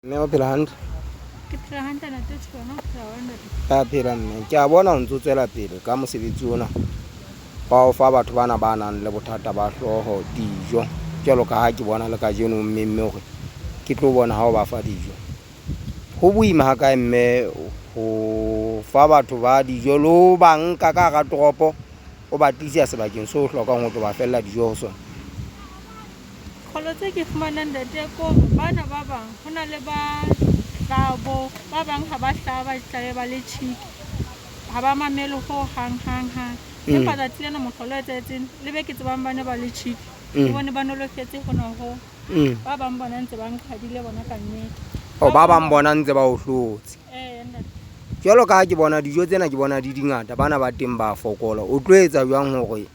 Mme o phela hantle? Ke phela hantle ntate Tshwana, o phela jwang ntate? Ka phela mme. Ke a bona o ntso tswela pele ka mosebetsi ona wa ho fa batho bana ba nang le bothata ba hlooho dijo. Jwalo ka ha ke bona le kajeno o mmemme hore ke tlo bona ha o ba fa dijo. Ho boima ha kae mme ho fa batho ba dijo le ho ba nka ka hara toropo o ba tlisa sebakeng seo o hlokang ho tlo ba fella dijo ho sona? Kgolo tse ke fumanang ntate ke hore bana ba bang ho na le ba hlabo, ba bang ha ba hlaba tlabe ba le cheek, ha ba mamele ho hang hang hang. Empa tsatsi lena mohlolo o etsahetseng le be ke tsebang ba ne ba le cheek, ke bone ba nolofetse hona ho. Ba bang bona ntse ba nqhadile bona ka nnete. O ba bang bona ntse ba o hlotse. Ee ntate. Jwalo ka ha ke bona dijo tsena ke bona di dingata, bana ba teng ba fokola. O tlo etsa jwang hore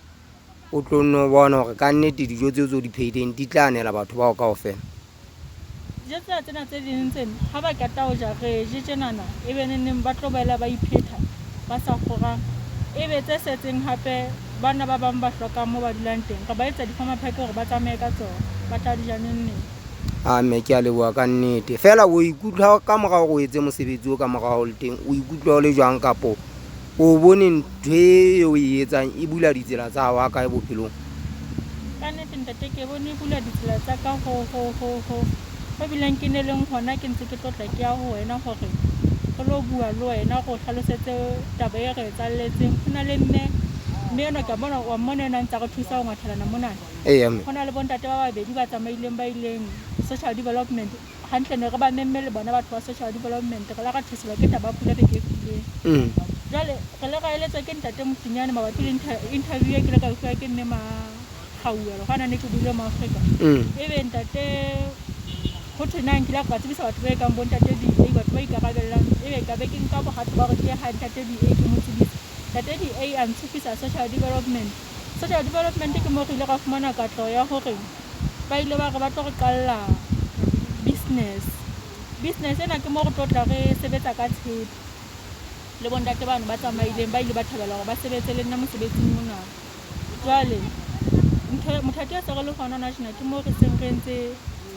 o tlo nno bona hore ka nnete dijo tseo tse o di phehileng di tla nela batho bao kaofela? Dijo tsena tsena tse ding tsena ha ba qeta ho ja re je tjenana ebe neneng ba tlo boela ba iphetha ba sa kgorang. Ebe tse setseng hape bana ba bang ba hlokang moo ba dulang teng re ba etsa di-farmer pack hore ba tsamaye ka tsona, ba tla di ja neng neng. A mme ke a leboha ka nnete. Feela o ikutlwa ka mora hore o etse mosebetsi o ka mora ho le teng, o ikutlwa o le jwang kapo o bone ntho e o e etsang e bula ditsela tsa hao ha kae bophelong? Ka nnete ntate ke bone e bula ditsela tsa ka ho ho ho ho. Ho bileng ke ne leng hona ke ntse ke tlotla ke ya ho wena hore re lo bua le wena re o hlalosetse taba e re etsahalletseng. Ho na le mme, mme enwa ke a bona wa mmona enwa a ntsa re thusa ho ngwathelana monana. Eya mme. Ho na le bontate ba babedi ba tsamaileng ba ileng social development. Hantle ne re ba memme le bona batho ba social development, re la ra thuselwa ke taba ya pula beke e fetileng. Jwale re le ra eletswa ke ntate Motinyane mabapi le interview e ke ile ka e fuwa ke mme Makgauelo ha ne ke buile mo Afrika. Ebe ntate ho thwe na nkile ka tsebisa batho ba kang bo ntate DA, batho ba ikarabellang. Ebe ka be ke nka bohato ba hore ke ye ha ntate DA ke mo tsebise. Ntate DA a ntshupisa social development. Social development ke moo re ile ra fumana katleho ya hore ba ile ba re ba tlo re qalla business. Business ena ke moo re tlo tla re sebetsa ka tshepe le bontate bano ba tsamaileng ba ile ba thabela hore ba sebetse le nna mosebetsing mona. Jwale ntho mothati e se re le hona hona tjena ke moo re seng re entse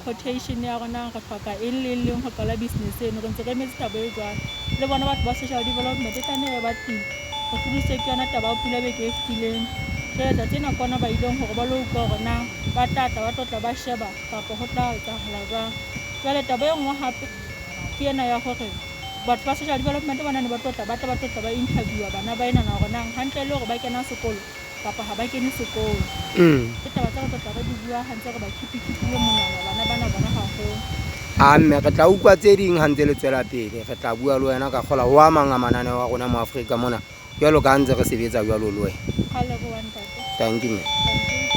quotation ya rona re hloka eng le eng le eng ho qala business eno. Re ntse re emetse taba e jwalo. Le bona batho ba social development e tlameha be ba tlile. Re hlodisitswe ke yona taba ya pula beke e fetileng. Jwale tsatsi ena ke ona ba ileng hore ba lo utlwa hore na ba tla tla ba tlo tla ba sheba kapa ho tla etsahala jwang. Jwale taba e nngwe hape ke ena ya hore batho ba social development bona ne ba tlo tla ba tla ba tlo tla ba interview-a bana ba enana hore na hantle e le hore ba kena sekolo kapa ha ba kene sekolo. Ke taba tse re tlo tla re di bua ha ntse re ba keep-keep-ile monwana bana bana bona haholo. A mme re tla utlwa tse ding ha ntse le tswela pele. Re tla bua le wena ka kgola ho a mang a mananeo a rona mo Afrika mona jwalo ka ha ntse re sebetsa jwalo le wena. Ka leboha ntate. Thank you mme. Thank you.